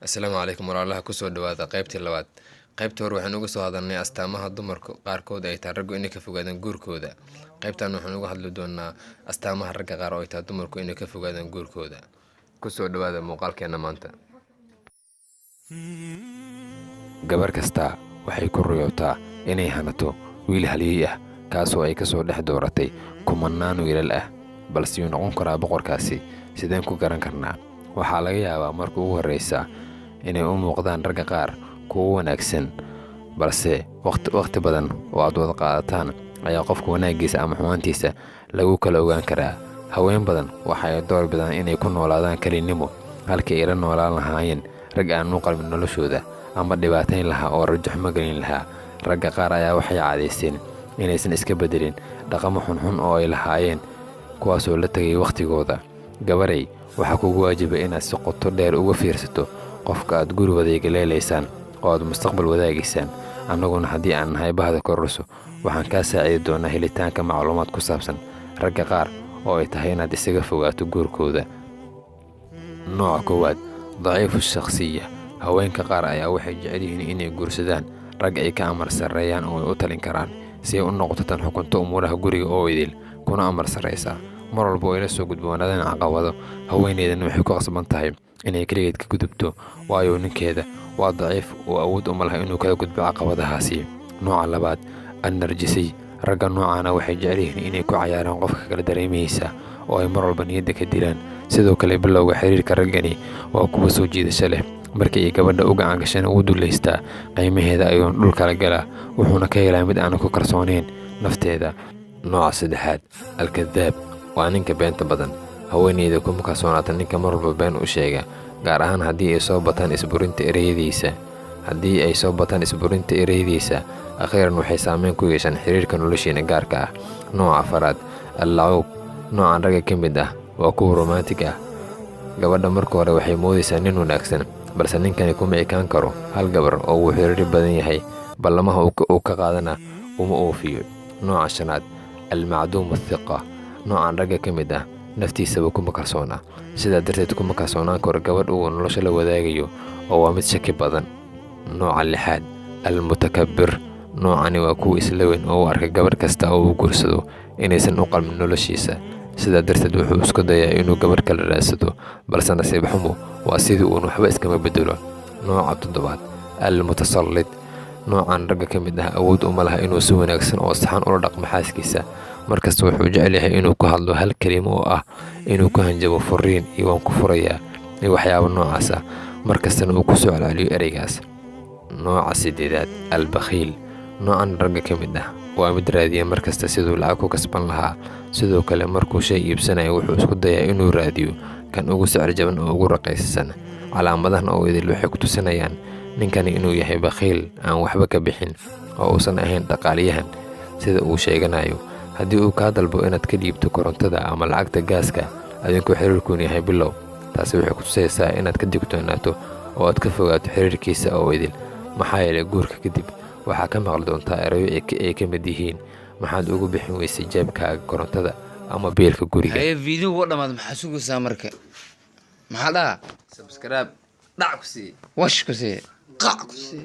Asalaamu calaykum walaalaha, kusoo dhawaada qaybtii labaad. Qaybtii hore waxaynu uga soo hadalnay astaamaha dumarka qaarkood ay tahay raggu inay ka fogaadaan guurkooda. Qaybtan waxaynu uga hadli doonaa astaamaha ragga qaar oo ay tahay dumarku inay ka fogaadaan guurkooda. Kusoo dhawaada muuqaalkeena maanta. Gabar kasta waxay ku riyootaa inay hanato wiil halyey ah, kaasoo ay kasoo dhex dooratay kumanaan wiilal ah. Balse yuu noqon karaa boqorkaasi? Sideen ku garan karnaa? Waxaa laga yaabaa marka ugu horreysa inay u muuqdaan ragga qaar kuwo wanaagsan, balse waqti badan oo aad wada qaadataan ayaa qofka wanaaggiisa ama xumaantiisa lagu kala ogaan karaa. Haween badan waxa ay door bidaan inay ku noolaadaan kelinimo halkii ay la noolaan lahaayeen rag aan u qalmin noloshooda ama dhibaatayn lahaa oo rajo xumo gelin lahaa. Ragga qaar ayaa waxay caadaysteen inaysan iska beddelin dhaqamo xunxun oo ay lahaayeen, kuwaasoo la tegay wakhtigooda. Gabarey, waxaa kugu waajiba inaad si qoto dheer uga fiirsato qofka aad guri wadayga leelaysaan oo aad mustaqbal wadaagaysaan. Annaguna haddii aan nahay bahda Kororso, waxaan kaa saacidi doonaa helitaanka macluumaad ku saabsan ragga qaar oo ay tahay inaad isaga fogaato guurkooda. Nooca koowaad: daciifu shakhsiya. Haweenka qaar ayaa waxay jecel yihiin inay guursadaan rag ay ka amar sarreeyaan oo ay u talin karaan, si ay u noqoto tan xukunto umuuraha guriga oo idil, kuna amar sarreysa. Mar walba oo ay la soo gudboonaadaan caqabado, haweeneydan waxay ku qasban tahay inay keligeed ka gudubto, waayo ninkeeda waa daciif oo awood uma laha inuu kala gudbo caqabadahaasi. Nooca labaad: annarjisiy. Ragga noocaana waxay jecel yihiin inay ku cayaaraan qofka kala dareemihiisa oo ay mar walba niyadda ka dilaan. Sidoo kale, bilowga xiriirka raggani waa kuwa soo jiidasho leh. Markii ay gabadha u gacan gashana, wuu dullaystaa, qiimaheeda ayuuna dhulkala galaa, wuxuuna ka helaa mid aanu ku kalsoonayn nafteeda. Nooca saddexaad: alkadaab. Waa ninka beenta badan. Haweeneyda kuma kalsoonaata ninka mar walba been u sheega, gaar ahaan haddii ay soo bataan isburinta ereyadiisa. Haddii ay soo bataan isburinta ereyadiisa, akhiiran waxay saameyn ku yeeshaan xiriirka noloshiina gaarka ah. Nooca afaraad: allacuub. Noocan ragga ka mid ah waa kuwa romantic ah. Gabadha marka hore waxay moodaysaa nin wanaagsan, balse ninkani kuma ekaan karo hal gabar oo wuu xiriir badan yahay. Ballamaha uu ka qaadana uma oofiyo. Nooca shanaad: almacduum athiqa. Noocan ragga ka mid ah naftiisaba kuma kalsoona, sidaa darteed kuma kalsoonaan karo gabadh uu nolosha la wadaagayo, oo waa mid shaki badan. Nooca lixaad: almutakabir. Noocani waa kuwa isla weyn oo u arka gabadh kasta oo uu guursado inaysan u qalmin noloshiisa. Sidaa darteed wuxuu isku dayaa inuu gabadh kala raadsado, balse nasiib xumo waa sidii uun, waxba iskama bedelo. Nooca toddobaad: almutasallid. Noocan ragga ka mid ah awood uma laha inuu si wanaagsan oo saxan ula dhaqmo xaaskiisa. Markasta wuxuu jecel yahay inuu ku hadlo hal kelimo oo ah inuu ku hanjabo furiin iyo "waan ku furayaa" iyo waxyaabo noocaas ah, markastana uu ku soo celceliyo ereygaas. Nooca sideedaad: albakhiil. Noocan ragga ka mid ah waa mid raadiya markasta siduu lacag ku kasban lahaa. Sidoo kale, markuu shay iibsanayo, wuxuu isku dayaa inuu raadiyo kan ugu sicir jaban oo ugu raqiisan. Calaamadahan oo idil waxay ku tusinayaan ninkani inuu yahay bakhiil aan waxba ka bixin oo uusan ahayn dhaqaaliyahan sida uu sheeganayo. Haddii uu kaa dalbo inaad ka dhiibto korontada ama lacagta gaaska adinkoo xiriirkuun yahay bilow, taasi waxay ku tusaysaa inaad ka digtoonaato oo aad ka fogaato xiriirkiisa oo idil. Maxaa yeelay, guurka kadib waxaa ka maqli doontaa erayo ay ka mid yihiin "Maxaad ugu bixin weysay jeebkaaga korontada ama biilka guriga?" Haye, video wa dhamaad. Maxaa sugaysaa marka? Maxaa dhaha? Subscribe dhac ku sii. Wash ku sii, qac ku sii.